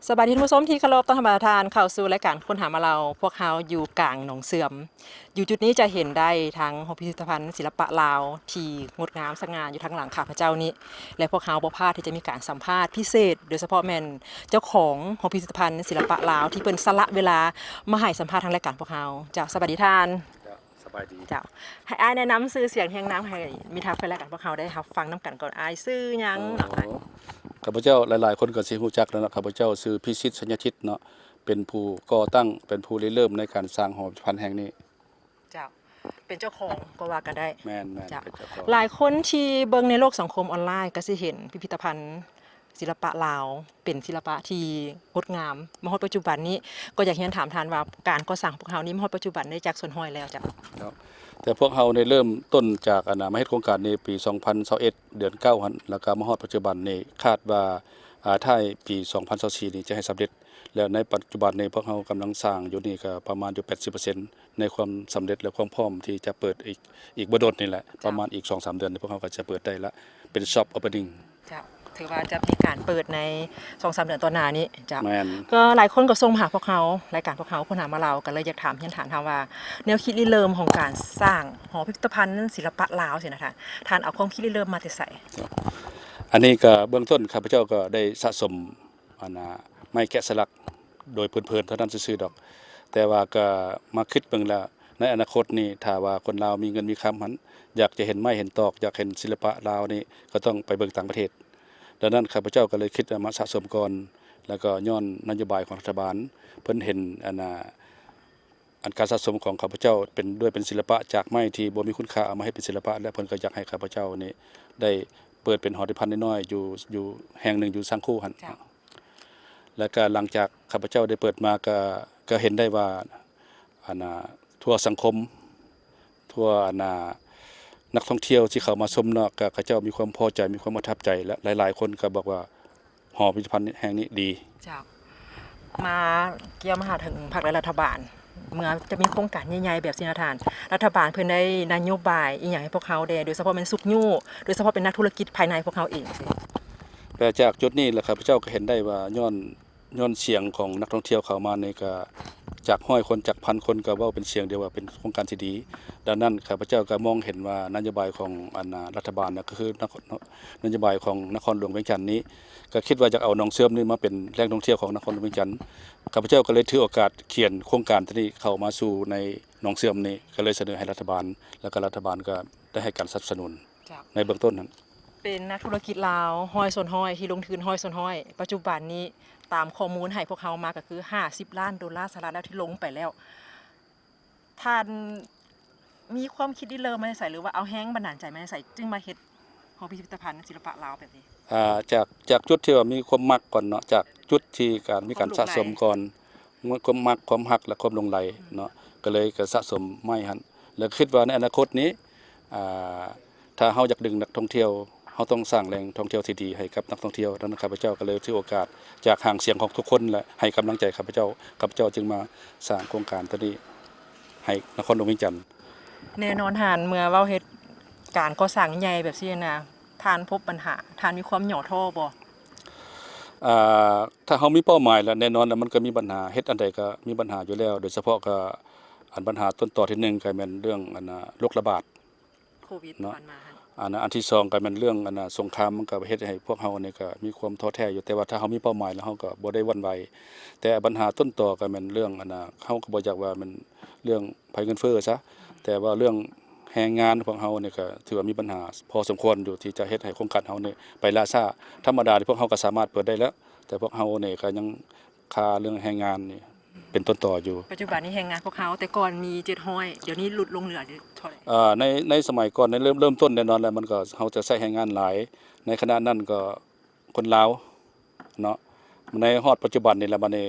ສະບາຍດີທ່ານຜູ້ຊົມທີ່ເຄົາລົບ, ຕ້ອນຮັບທ່ານເຂົ້າສູ່ລາຍການຄົ້ນຫາມາເລົ່າ. ພວກເຮົາຢູ່ກາງໜອງເຊື່ອມ, ຢູ່ຈຸດນີ້ຈະເຫັນໄດ້ທັງຫໍພິພິທະພັນສິລະປະລາວທີ່ງົດງາມສະຫງ່າຢູ່ທາງຫຼັງຂ້າພະເຈົ້ານີ້ ແລະ ພວກເຮົາບໍ່ພາດທີ່ຈະມີການສຳພາດພິເສດ ໂດຍສະເພາະແມ່ນເຈົ້າຂອງຫໍພິພິທະພັນສິລະປະລາວທີ່ເພິ່ນສະຫຼະເວລາມາໃຫ້ສຳພາດທາງລາຍການພວກເຮົາ. ເຈົ້າ ສະບາຍດີທ່ານ. ເຈົ້າ ສະບາຍດີ. ເຈົ້າ ໃຫ້ອ້າຍແນະນຳຊື່ສຽງຮຽງນາມໃຫ້ມິດຮັກແຟນລາຍການພວກເຮົາໄດ້ຮັບຟັງນຳກັນກ່ອນ. ອ້າຍຊື່ຫຍັງເນາະ? ຂ້າພະເຈົ້າ ຫຼາຍໆຄົນກໍຊິຮູ້ຈັກແລ້ວເນາະ, ຂ້າພະເຈົ້າຊື່ພິສິດ ໄຊຍະທິດເນາະ, ເປັນຜູ້ກໍ່ຕັ້ງ ເປັນຜູ້ລິເລີ່ມໃນການສ້າງຫໍພິພິທະພັນແຫ່ງນີ້. ເຈົ້າ ເປັນເຈົ້າຂອງກໍວ່າກັນໄດ້. ແມ່ນໆ ເຈົ້າ ເປັນເຈົ້າຂອງ. ຫຼາຍຄົນທີ່ເບິ່ງໃນໂລກສັງຄົມອອນລາຍກໍຊິເຫັນພິພິທະພັນ ສິລະປະລາວ ເປັນສິລະປະທີ່ງົດງາມ. ມາຮອດປັດຈຸບັນນີ້ ກໍຢາກຮຽນຖາມທ່ານວ່າ ການກໍ່ສ້າງພວກເຮົານີ້ ມາຮອດປັດຈຸບັນໄດ້ຈັກສ່ວນຮ້ອຍແລ້ວເຈົ້າ? ເຈົ້າ ແຕ່ພວກເຮົາໄດ້ເລີ່ມຕົ້ນຈາກ ອັນນ່າ ມາເຮັດໂຄງການນີ້ປີສອງພັນຊາວເອັດ ເດືອນເກົ້າຫັ້ນ, ແລ້ວກໍມາຮອດປັດຈຸບັນນີ້ ຄາດວ່າ ອາ ທ້າຍປີສອງພັນຊາວສີ່ນີ້ຈະໃຫ້ສຳເລັດ. ແລ້ວໃນປັດຈຸບັນນີ້ ພວກເຮົາກຳລັງສ້າງຢູ່ນີ້ກໍປະມານຢູ່ແປດສິບເປີເຊັນ ໃນຄວາມສຳເລັດ ແລະ ຄວາມພ້ອມທີ່ຈະເປີດອີກ ອີກບໍ່ດົນນີ້ແຫຼະ. ເຈົ້າ ປະມານອີກສອງສາມເດືອນ ພວກເຮົາກໍຈະເປີດໄດ້ລະ ເປັນຊອບໂອເປີນນິງ. ເຈົ້າ ຖືວ່າຈະມີການເປີດໃນສອງສາມເດືອນຕໍ່ໜ້ານີ້. ເຈົ້າ ແມ່ນ. ກໍຫຼາຍຄົນກໍສົ່ງມາຫາພວກເຮົາ, ລາຍການພວກເຮົາຄົ້ນຫາມາເລົ່າ ກໍເລີຍຢາກຖາມຮຽນຖາມທ່ານວ່າ ແນວຄິດລິເລີ່ມຂອງການສ້າງຫໍພິພິທະພັນສິລະປະລາວຊີ້ນະທ່ານ, ທ່ານເອົາຄວາມຄິດລິເລີ່ມມາແຕ່ໃສ? ເຈົ້າ ອັນນີ້ກໍເບື້ອງຕົ້ນຂ້າພະເຈົ້າກໍໄດ້ສະສົມ ອັນນ່າ ໄມ້ແກະສະຫຼັກໂດຍເພີນໆເທົ່ານັ້ນຊື່ໆດອກ, ແຕ່ວ່າກໍມາຄິດເບິ່ງແລ້ວ ໃນອະນາຄົດນີ້ ຖ້າວ່າຄົນລາວມີເງິນມີຄຳຫັ້ນ ຢາກຈະເຫັນໄມ້ເຫັນຕອກ ຢາກເຫັນສິລະປະລາວນີ້ ກໍຕ້ອງໄປເບິ່ງຕ່າງປະເທດ. ດັ່ງນັ້ນ ຂ້າພະເຈົ້າກໍເລີຍຄິດມາສະສົມກ່ອນ, ແລ້ວກໍຍ້ອນນະໂຍບາຍຂອງລັດຖະບານ ເພິ່ນເຫັນ ອັນນ່າ ອັນການສະສົມຂອງຂ້າພະເຈົ້າເປັນ ດ້ວຍເປັນສິລະປະຈາກໄມ້ທີ່ບໍ່ມີຄຸນຄ່າ ເອົາມາເຮັດເປັນສິລະປະ ແລະ ເພິ່ນກໍຢາກໃຫ້ຂ້າພະເຈົ້ານີ້ໄດ້ເປີດເປັນຫໍພິພິທະພັນນ້ອຍໆ ຢູ່ ຢູ່ແຫ່ງໜຶ່ງຢູ່ຊາງຄູຫັ້ນ. ເຈົ້າ ແລ້ວກໍຫຼັງຈາກຂ້າພະເຈົ້າໄດ້ເປີດມາ ກໍ ກໍເຫັນໄດ້ວ່າ ອັນນ່າ ທົ່ວສັງຄົມ ທົ່ວ ອັນນ່າ ນັກທ່ອງທ່ຽວທີ່ເຂົ້າມາຊົມເນາະ ກໍເຂົາເຈົ້າມີຄວາມພໍໃຈ ມີຄວາມປະທັບໃຈ ແລະ ຫຼາຍໆຄົນກໍບອກວ່າ ຫໍພິພິທະພັນແຫ່ງນີ້ດີ. ເຈົ້າ ມາກ່ຽວມາຫາເຖິງພັກ ແລະ ລັດຖະບານ ເມື່ອຈະມີໂຄງການໃຫຍ່ໆແບບຊີ້ນະທ່ານ, ລັດຖະບານເພິ່ນໄດ້ນະໂຍບາຍອີ່ຫຍັງໃຫ້ພວກເຮົາແດ່ ໂດຍສະເພາະແມ່ນຊຸກຍູ້ ໂດຍສະເພາະເປັນນັກທຸລະກິດພາຍໃນພວກເຮົາເອງ? ແລະ ຈາກຈຸດນີ້ລະ ຂ້າພະເຈົ້າກໍເຫັນໄດ້ວ່າ ຍ້ອນ ຍ້ອນສຽງຂອງນັກທ່ອງທ່ຽວເຂົ້າມານີ້ ກໍຈາກຮ້ອຍຄົນ ຈາກພັນຄົນ ກໍເວົ້າເປັນສຽງດຽວວ່າເປັນໂຄງການທີ່ດີ. ດັ່ງນັ້ນ ຂ້າພະເຈົ້າກໍມອງເຫັນວ່ານະໂຍບາຍຂອງ ອັນນ່າ ລັດຖະບານນະ ກໍຄືນະ ນະໂຍບາຍຂອງນະຄອນຫຼວງວຽງຈັນນີ້ ກໍຄິດວ່າຈະເອົາໜອງເຊື່ອມນີ້ມາເປັນແຫຼ່ງທ່ອງທ່ຽວຂອງນະຄອນຫຼວງວຽງຈັນ. ຂ້າພະເຈົ້າກໍເລີຍຖືໂອກາດຂຽນໂຄງການຕົວນີ້ເຂົ້າມາສູ່ໃນໜອງເຊື່ອມນີ້ ກໍເລີຍສະເໜີໃຫ້ລັດຖະບານ ແລ້ວກໍລັດຖະບານກໍໄດ້ໃຫ້ການສະໜັບສະໜູນ. ເຈົ້າ ໃນເບື້ອງຕົ້ນຫັ້ນ ເປັນນັກທຸລະກິດລາວຮ້ອຍສ່ວນຮ້ອຍ ທີ່ລົງທຶນຮ້ອຍສ່ວນຮ້ອຍ. ປັດຈຸບັນນີ້ ຕາມຂໍ້ມູນໃຫ້ພວກເຮົາມາກໍຄືຫ້າສິບລ້ານໂດລາສະຫະລັດແລ້ວ ທີ່ລົງໄປແລ້ວ. ທ່ານມີຄວາມຄິດລິເລີ່ມມາແຕ່ໃສ ຫຼືວ່າເອົາແຮງບັນດານໃຈມາແຕ່ໃສ ຈຶ່ງມາເຮັດຫໍພິພິທະພັນສິລະປະລາວແບບນີ້? ອ່າ ຈາກ ຈາກຈຸດທີ່ວ່າມີຄວາມມັກກ່ອນເນາະ, ຈາກຈຸດທີ່ການ ມີການສະສົມກ່ອນ ຄວາມຫຼົງໄຫຼ ຄວາມມັກ ຄວາມຮັກ ແລະ ຄວາມຫຼົງໄຫຼເນາະ, ອືມ ກໍເລີຍກໍສະສົມໄມ້ຫັ້ນ ແລ້ວຄິດວ່າໃນອະນາຄົດນີ້ ອ່າ ຖ້າເຮົາຢາກດຶງນັກທ່ອງທ່ຽວ ເຮົາຕ້ອງສ້າງແຫຼ່ງທ່ອງທ່ຽວທີ່ດີໃຫ້ກັບນັກທ່ອງທ່ຽວ. ດັ່ງນັ້ນ ຂ້າພະເຈົ້າກໍເລີຍຖືໂອກາດຈາກຫາງສຽງຂອງທຸກຄົນ ແລະ ໃຫ້ກຳລັງໃຈຂ້າພະເຈົ້າ, ຂ້າພະເຈົ້າຈຶ່ງມາສ້າງໂຄງການຕົວນີ້ໃຫ້ນະຄອນຫຼວງວຽງຈັນ. ແນ່ນອນທ່ານ ເມື່ອເວົ້າເຮັດການກໍ່ສ້າງໃຫຍ່ແບບຊີ້ນະ ທ່ານພົບບັນຫາ ທ່ານມີຄວາມຫຍໍ້ທໍ້ບໍ່? ອ່າ ຖ້າເຮົາມີເປົ້າໝາຍແລ້ວ ແນ່ນອນແລ້ວມັນກໍມີບັນຫາ, ເຮັດອັນໃດກໍມີບັນຫາຢູ່ແລ້ວ, ໂດຍສະເພາະກໍອັນບັນຫາຕົ້ນຕໍທີ່ໜຶ່ງກໍແມ່ນເລື່ອງ ອັນນ່າ ໂລກລະບາດ ໂຄວິດເນາະ ຜ່ານມາຫັ້ນ. ອັນ ອັນທີສອງກໍແມ່ນເລື່ອງ ອັນນ່າ ສົງຄາມ ມັນກໍເຮັດໃຫ້ພວກເຮົານີ້ກໍມີຄວາມທໍ້ແທ້ຢູ່, ແຕ່ວ່າຖ້າເຮົາມີເປົ້າໝາຍແລ້ວ ເຮົາກໍບໍ່ໄດ້ຫວັ່ນໄຫວ. ແຕ່ບັນຫາຕົ້ນຕໍກໍແມ່ນເລື່ອງ ອັນນ່າ ເຮົາກໍບໍ່ຢາກວ່າແມ່ນເລື່ອງໄພເງິນເຟີ້ຊະ, ແຕ່ວ່າເລື່ອງແຮງງານພວກເຮົານີ້ກໍຖືວ່າມີບັນຫາພໍສົມຄວນຢູ່ທີ່ຈະເຮັດໃຫ້ໂຄງການເຮົານີ້ໄປລ້າຊ້າ. ທຳມະດາທີ່ພວກເຮົາກໍສາມາດເປີດໄດ້ແລ້ວ, ແຕ່ພວກເຮົານີ້ກໍຍັງ ຄ່າເລື່ອງແຮງງານນີ້ເປັນຕົ້ນຕໍຢູ່. ປັດຈຸບັນນີ້ແຮງງານພວກເຮົາ ແຕ່ກ່ອນມີເຈັດຮ້ອຍ ດຽວນີ້ຫຼຸດລົງເຫຼືອເທົ່າໃດ? ເອີ ໃນ ໃນສະໄໝກ່ອນ ໃນເລີ່ມ ເລີ່ມຕົ້ນແນ່ນອນແລ້ວ ມັນກໍ ເຮົາຈະໃຊ້ແຮງງານຫຼາຍ, ໃນຂະນະນັ້ນກໍຄົນລາວເນາະ. ໃນຮອດປັດຈຸບັນນີ້ລະ ບັດນີ້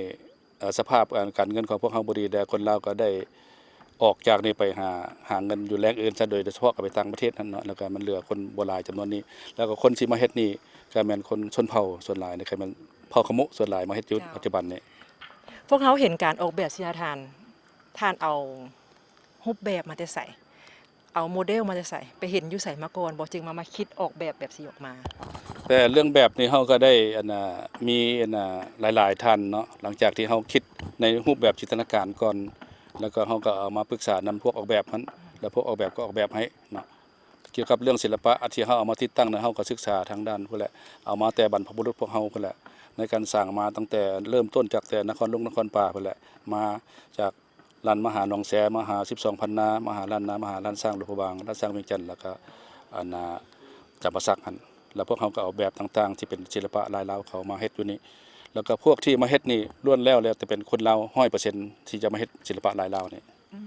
ເອີ ສະພາບ ເອີ ການເງິນຂອງພວກເຮົາບໍ່ດີ ແລະ ຄົນລາວກໍໄດ້ອອກຈາກນີ້ໄປຫາ ຫາເງິນຢູ່ແຫຼ່ງອື່ນຊະ ໂດຍ ໂດຍສະເພາະກໍໄປຕ່າງປະເທດຫັ້ນເນາະ, ແລ້ວກໍມັນເຫຼືອຄົນບໍ່ຫຼາຍຈຳນວນນີ້, ແລ້ວກໍຄົນທີ່ມາເຮັດນີ້ກໍແມ່ນຄົນຊົນເຜົ່າສ່ວນຫຼາຍ, ກໍແມ່ນ ເຜົ່າຂະມຸສ່ວນຫຼາຍມາເຮັດຢູ່ ເຈົ້າ ປັດຈຸບັນນີ້. ພວກເຮົາເຫັນການອອກແບບທີ່ວ່າທ່ານ ທ່ານເອົາຮູບແບບມາແຕ່ໃສ? ເອົາໂມເດວມາແຕ່ໃສ? ໄປເຫັນຢູ່ໃສມາກ່ອນບໍ່ ຈຶ່ງມາ ມາຄິດອອກແບບແບບຊີ້ອອກມາ? ແຕ່ເລື່ອງແບບນີ້ເຮົາກໍໄດ້ ອັນນ່າ ມີ ອັນນ່າ ຫຼາຍໆທ່ານເນາະ ຫຼັງຈາກທີ່ເຮົາຄິດໃນຮູບແບບຈິນຕະນາການກ່ອນ ແລ້ວກໍເຮົາກໍເອົາມາປຶກສານຳພວກອອກແບບຫັ້ນ ແລ້ວພວກອອກແບບກໍອອກແບບໃຫ້ເນາະ. ກ່ຽວກັບເລື່ອງສິລະປະທີ່ເຮົາເອົາມາຕິດຕັ້ງນັ້ນ ເຮົາກໍສຶກສາທາງດ້ານພຸ້ນແຫຼະ ເອົາມາແຕ່ບັນພະບຸລຸດພວກເຮົາພຸ້ນແຫຼະ ໃນການສ້າງມາຕັ້ງແຕ່ເລີ່ມຕົ້ນຈາກແຕ່ນະຄອນຫຼວງນະຄອນປາພຸ້ນແຫຼະ ມາຈາກ ລ້ານມະຫາໜອງແຊ ມະຫາສິບສອງພັນນາ ມະຫາລ້ານນາ ມະຫາລ້ານຊ້າງຫຼວງພະບາງ ລ້ານຊ້າງວຽງຈັນ ແລ້ວກະ ອັນນ່າ ຈຳປາສັກຫັ້ນ ແລ້ວພວກເຮົາກໍເອົາແບບຕ່າງໆທີ່ເປັນສິລະປະລາຍລາວເຂົ້າມາເຮັດຢູ່ນີ້ ແລ້ວກໍພວກທີ່ມາເຮັດນີ້ລ້ວນແລ້ວແລ້ວແຕ່ເປັນຄົນລາວຮ້ອຍເປີເຊັນທີ່ຈະມາເຮັດສິລະປະລາຍລາວນີ້. ອື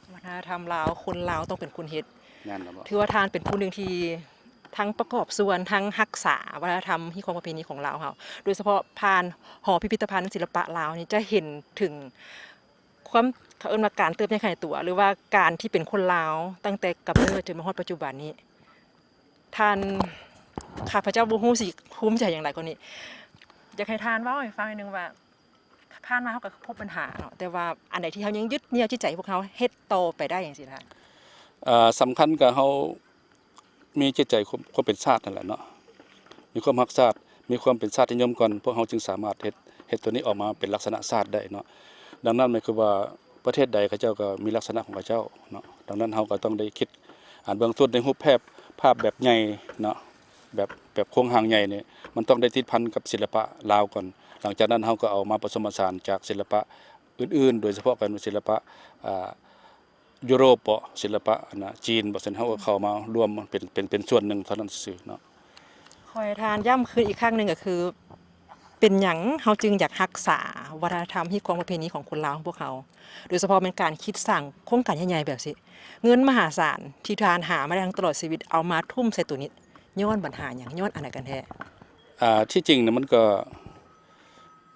ມ ວັດທະນະທຳລາວ ຄົນລາວຕ້ອງເປັນຄົນເຮັດ. ແມ່ນແລ້ວບໍ່? ຖືວ່າທ່ານເປັນຜູ້ໜຶ່ງທີ່ທັງປະກອບສ່ວນ ທັງຮັກສາວັດທະນະທຳຮີດຄອງປະເພນີຂອງລາວເຮົາ ໂດຍສະເພາະຜ່ານຫໍພິພິທະພັນສິລະປະລາວນີ້ ຈະເຫັນເຖິງ ຄວາມ ເຂົາເອີ້ນວ່າການເຕີບໃຫຍ່ຂະຫຍາຍຕົວ ຫຼືວ່າການທີ່ເປັນຄົນລາວຕັ້ງແຕ່ກຳເນີດຈົນມາຮອດປັດຈຸບັນນີ້ ທ່ານ ຂ້າພະເຈົ້າບໍ່ຮູ້ຊິພູມໃຈຢ່າງໃດກວ່ານີ້ ຢາກໃຫ້ທ່ານເວົ້າໃຫ້ຟັງໜ້ອຍໜຶ່ງວ່າ ຜ່ານມາເຮົາກໍພົບບັນຫາເນາະ ແຕ່ວ່າອັນໃດທີ່ເຮົາຍັງຍຶດໜຽວຈິດໃຈພວກເຮົາເຮັດຕໍ່ໄປໄດ້ຈັ່ງຊີ້ທ່ານ? ເອີ ສຳຄັນກໍເຮົາ ມີຈິດໃຈຄວາມ ຄວາມເປັນຊາດນັ້ນແຫຼະເນາະ ມີຄວາມຮັກຊາດ ມີຄວາມເປັນຊາດນິຍົມກ່ອນ ພວກເຮົາຈຶ່ງສາມາດເຮັດ ເຮັດຕົວນີ້ອອກມາເປັນລັກສະນະຊາດໄດ້ເນາະ. ດັ່ງນັ້ນໝາຍຄວາມວ່າປະເທດໃດເຂົາເຈົ້າກໍມີລັກສະນະຂອງເຂົາເຈົ້າເນາະ. ດັ່ງນັ້ນເຮົາກໍຕ້ອງໄດ້ຄິດ ອັນເບື້ອງຕົ້ນໃນຮູບແບບ ພາບແບບໃຫຍ່ເນາະ ແບບ ແບບໂຄງຮ່າງໃຫຍ່ນີ້ ມັນຕ້ອງໄດ້ຕິດພັນກັບສິລະປະລາວກ່ອນ. ຫຼັງຈາກນັ້ນເຮົາກໍເອົາມາປະສົມປະສານຈາກສິລະປະອື່ນໆ ໂດຍສະເພາະກໍເປັນສິລະປະ ອ່າ ຢູໂຣບບໍ ສິລະປະອັນນ່າ ຈີນບໍ ຊັ້ນເຮົາກໍເຂົ້າມາລວມເປັນ ເປັນ ເປັນສ່ວນໜຶ່ງເທົ່ານັ້ນຊື່ໆເນາະ. ຂໍໃຫ້ທ່ານຢ້ຳຄືນອີກຄັ້ງໜຶ່ງ ກໍຄື ເປັນຫຍັງເຮົາຈຶ່ງຢາກຮັກສາວັດທະນະທຳຮີດຄອງປະເພນີຂອງຄົນລາວຂອງພວກເຮົາ ໂດຍສະເພາະແມ່ນການຄິດສ້າງໂຄງການໃຫຍ່ໆແບບຊີ້ ເງິນມະຫາສານທີ່ທ່ານຫາມາໄດ້ທັງຕະຫຼອດຊີວິດ ເອົາມາທຸ່ມໃສ່ໂຕນີ້ ຍ້ອນບັນຫາຫຍັງ? ຍ້ອນອັນໃດກັນແທ້? ອ່າ ທີ່ຈິງນະ ມັນກໍ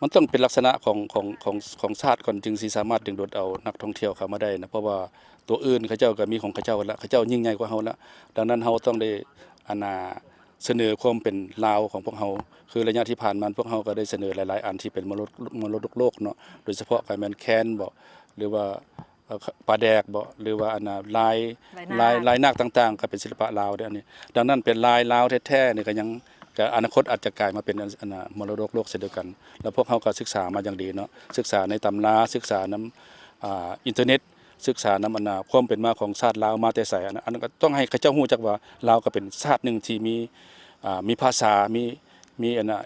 ມັນຕ້ອງເປັນລັກສະນະຂອງ ຂອງ ຂອງ ຂອງຊາດກ່ອນ ຈຶ່ງຊິສາມາດດຶງດູດເອົານັກທ່ອງທ່ຽວເຂົ້າມາໄດ້ນະ ເພາະວ່າຕົວອື່ນເຂົາເຈົ້າກໍມີຂອງເຂົາເຈົ້າລະ ເຂົາເຈົ້າຍິ່ງໃຫຍ່ກວ່າເຮົາລະ. ດັ່ງນັ້ນເຮົາຕ້ອງໄດ້ ອັນນ່າ ສະເໜີຄວາມເປັນລາວຂອງພວກເຮົາ ຄືໄລຍະທີ່ຜ່ານມາພວກເຮົາກໍໄດ້ສະເໜີຫຼາຍໆອັນທີ່ເປັນມໍລະ ມໍລະດົກໂລກເນາະ ໂດຍສະເພາະກໍແມ່ນແຄນບໍ ຫຼືວ່າ ເອີ ປາແດກບໍ ຫຼືວ່າອັນນ່າ ລາຍ ລາຍນາກ ລາຍ ລາຍນາກຕ່າງໆ ກໍເປັນສິລະປະລາວເດ້ອັນນີ້. ດັ່ງນັ້ນເປັນລາຍລາວແທ້ໆນີ້ກໍຍັງ ກໍອະນາຄົດອາດຈະກາຍມາເປັນອັນ ອັນນ່າ ມໍລະດົກໂລກເຊັ່ນດຽວກັນ. ແລ້ວພວກເຮົາກໍສຶກສາມາຢ່າງດີເນາະ ສຶກສາໃນຕຳລາ ສຶກສານຳ ອ່າ ອິນເຕີເນັດ ສຶກສານຳອັນນ່າ ຄວາມເປັນມາຂອງຊາດລາວມາແຕ່ໃສ. ອັນນັ້ນ ອັນນັ້ນກໍຕ້ອງໃຫ້ເຂົາເຈົ້າຮູ້ຈັກວ່າລາວກໍເປັນຊາດໜຶ່ງທີ່ມີ ອ່າ ມີພາສາ ມີ ມີອັນນ່າ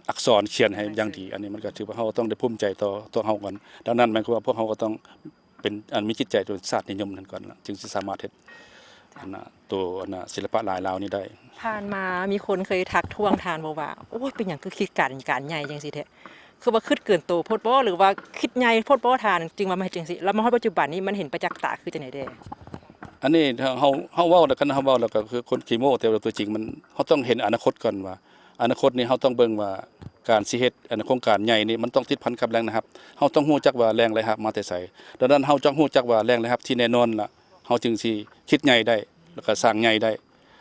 ອັກສອນຂຽນໃຫ້ຢ່າງດີ. ອັນນີ້ມັນກໍຖືວ່າເຮົາຕ້ອງໄດ້ພູມໃຈຕໍ່ຕົວເຮົາກ່ອນ. ດັ່ງນັ້ນໝາຍຄວາມວ່າພວກເຮົາກໍຕ້ອງ ເປັນອັນມີຈິດໃຈໂດຍຊາດນິຍົມນັ້ນກ່ອນລະ ຈຶ່ງຊິສາມາດເຮັດ ອັນນ່າ ໂຕ ອັນນ່າ ສິລະປະລາຍລາວນີ້ໄດ້. ຜ່ານມາມີຄົນເຄີຍທັກທ້ວງທ່ານບໍ່ວ່າ ໂອ້ຍ ເປັນຫຍັງຄືຄິດການ ການໃຫຍ່ຈັ່ງຊີ້ແທ້? ຄືວ່າຄິດເກີນໂຕໂພດບໍ ຫຼືວ່າຄິດໃຫຍ່ໂພດບໍທ່ານ ຈຶ່ງວ່າມາເຮັດຈັ່ງຊີ້? ແລ້ວມາຮອດປັດຈຸບັນນີ້ມັນເຫັນປະຈັກຕາຄືຈັ່ງໃດແດ່? ອັນນີ້ເຮົາ ເຮົາເວົ້າແລ້ວ ຄັນເຮົາເວົ້າແລ້ວກໍຄືຄົນຂີ້ໂມ້ ແຕ່ວ່າຕົວຈິງມັນ ເຮົາຕ້ອງເຫັນອະນາຄົດກ່ອນວ່າ ອະນາຄົດນີ້ເຮົາຕ້ອງເບິ່ງວ່າ ການຊິເຮັດ ອັນ ໂຄງການໃຫຍ່ນີ້ ມັນຕ້ອງຕິດພັນກັບແຫຼ່ງລາຍຮັບ. ເຮົາຕ້ອງຮູ້ຈັກວ່າແຫຼ່ງລາຍຮັບມາແຕ່ໃສ. ດັ່ງນັ້ນເຮົາຕ້ອງຮູ້ຈັກວ່າແຫຼ່ງລາຍຮັບທີ່ແນ່ນອນລະ ເຮົາຈຶ່ງຊິຄິດໃຫຍ່ໄດ້ ແລ້ວກໍສ້າງໃຫຍ່ໄດ້.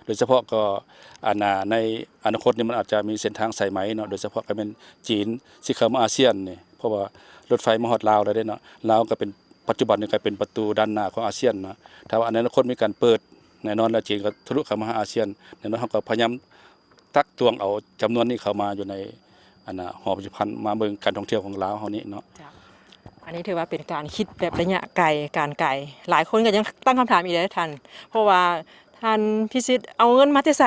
ໂດຍສະເພາະກໍ ອັນນ່າ ໃນອະນາຄົດນີ້ມັນອາດຈະມີເສັ້ນທາງສາຍໄໝເນາະ ໂດຍສະເພາະກໍແມ່ນຈີນຊິເຂົ້າມາອາຊຽນນີ້ ເພາະວ່າລົດໄຟມາຮອດລາວແລ້ວເດ້ເນາະ. ລາວກໍເປັນ ປັດຈຸບັນນີ້ກໍເປັນປະຕູດ້ານໜ້າຂອງອາຊຽນນະ. ຖ້າວ່າໃນອະນາຄົດມີການເປີດ ແນ່ນອນແລ້ວ ຈີນກໍທະລຸເຂົ້າມາຫາອາຊຽນ. ແນ່ນອນເຮົາກໍພະຍາຍາມ ຕັກຕວງເອົາຈຳນວນນີ້ເຂົ້າມາຢູ່ໃນ ອັນນ່າ ຫໍພິພິທະພັນ ມາເບິ່ງການທ່ອງທ່ຽວຂອງລາວເຮົານີ້ເນາະ. ເຈົ້າ ອັນນີ້ຖືວ່າເປັນການຄິດແບບໄລຍະໄກ ການໄກ. ຫຼາຍຄົນກໍຍັງຕັ້ງຄຳຖາມອີກເດ້ທ່ານ ເພາະວ່າທ່ານພິສິດເອົາເງິນມາແຕ່ໃສ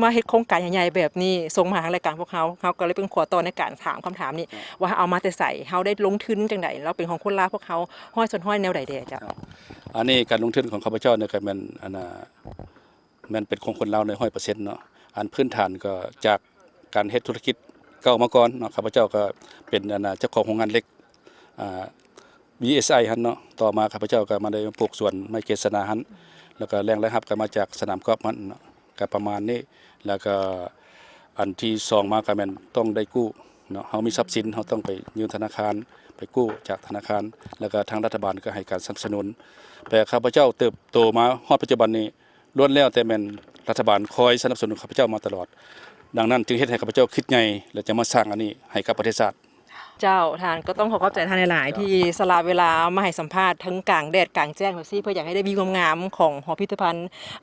ມາເຮັດໂຄງການໃຫຍ່ໆແບບນີ້ ສົ່ງມາຫາທາງລາຍການພວກເຮົາ. ເຮົາກໍເລີຍເປັນຫົວຕໍ່ໃນການຖາມຄຳຖາມນີ້ ເຈົ້າ ວ່າເອົາມາແຕ່ໃສ ເຮົາໄດ້ລົງທຶນຈັ່ງໃດ ແລ້ວເປັນຂອງຄົນລາວພວກເຮົາຮ້ອຍສ່ວນຮ້ອຍແນວໃດແດ່? ເຈົ້າ ອັນນີ້ການລົງທຶນຂອງຂ້າພະເຈົ້ານີ້ກໍແມ່ນ ອັນນ່າ ແມ່ນເປັນຂອງຄົນລາວໃນຮ້ອຍເປີເຊັນເນາະ. ອັນພື້ນຖານກໍຈາກການເຮັດທຸລະກິດເກົ່າມາກ່ອນເນາະ. ຂ້າພະເຈົ້າກໍເປັນ ອັນນ່າ ເຈົ້າຂອງໂຮງງານເຫຼັກ ອ່າ ວີເອສໄອ ຫັ້ນເນາະ. ຕໍ່ມາຂ້າພະເຈົ້າກໍມາໄດ້ປູກສວນໄມ້ເກສນາຫັ້ນ ແລ້ວກໍແຫຼ່ງລາຍຮັບກໍມາຈາກສະໜາມກອບຫັ້ນເນາະ. ກໍປະມານນີ້ ແລ້ວກໍອັນທີສອງມາກໍແມ່ນຕ້ອງໄດ້ກູ້ເນາະ. ເຮົາມີຊັບສິນ ເຮົາຕ້ອງໄປຍື່ນທະນາຄານ ໄປກູ້ຈາກທະນາຄານ ແລ້ວກໍທາງລັດຖະບານກໍໃຫ້ການສະໜັບສະໜູນ. ແຕ່ຂ້າພະເຈົ້າເຕີບໂຕມາຮອດປັດຈຸບັນນີ້ ລ້ວນແລ້ວແຕ່ແມ່ນລັດຖະບານຄອຍສະໜັບສະໜູນຂ້າພະເຈົ້າມາຕະຫຼອດ. ດັ່ງນັ້ນຈຶ່ງເຮັດໃຫ້ຂ້າພະເຈົ້າຄິດໃຫຍ່ ແລະ ຈະມາສ້າງອັນນີ້ໃຫ້ກັບປະເທດຊາດ. ເຈົ້າ ທ່ານກໍຕ້ອງຂໍຂອບໃຈທ່ານຫຼາຍໆ ທີ່ສະຫຼະເວລາມາໃຫ້ສຳພາດທັງກາງແດດກາງແຈ້ງແບບຊີ້ ເພື່ອຢາກໃຫ້ໄດ້ວິວງາມໆ ຂອງຫໍພິພິທະພັນ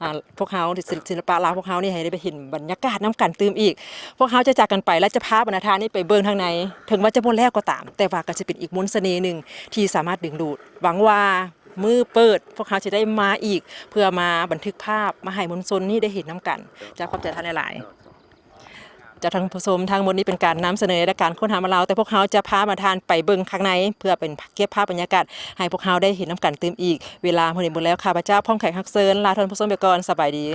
ອ່າ ພວກເຮົາ ສິລ ສິລປະລາວພວກເຮົານີ້ ໃຫ້ໄດ້ໄປເຫັນບັນຍາກາດນຳກັນຕື່ມອີກ. ພວກເຮົາຈະຈາກກັນໄປ ແລະ ຈະພາບັນດາທ່ານນີ້ໄປເບິ່ງທາງໃນ ເຖິງວ່າຈະບໍ່ແລ້ວກໍຕາມ ແຕ່ວ່າກໍຈະເປັນອີກມົນສະເໜ່ໜຶ່ງທີ່ສາມາດດຶງດູດ. ຫວັງວ່າມື້ເປີດ ພວກເຮົາຈະໄດ້ມາອີກ ເພື່ອມາບັນທຶກພາບ ມາໃຫ້ມວນຊົນນີ້ໄດ້ເຫັນນຳກັນ. ເຈົ້າ ຂອບໃຈທ່ານຫຼາຍໆ. ເຈົ້າ ທ່ານຜູ້ຊົມ, ທັງໝົດນີ້ເປັນການນຳສະເໜີລາຍການຄົ້ນຫາມາເລົ່າ, ແຕ່ພວກເຮົາຈະພາມາທ່ານໄປເບິ່ງຂ້າງໃນ ເພື່ອເປັນເກັບພາບບັນຍາກາດໃຫ້ພວກເຮົາໄດ້ເຫັນນຳກັນຕື່ມອີກ. ເວລາມື້ນີ້ໝົດແລ້ວ, ຂ້າພະເຈົ້າພ້ອມແຂກຮັບເຊີນ ລາທ່ານຜູ້ຊົມໄປກ່ອນ. ສະບາຍດີ.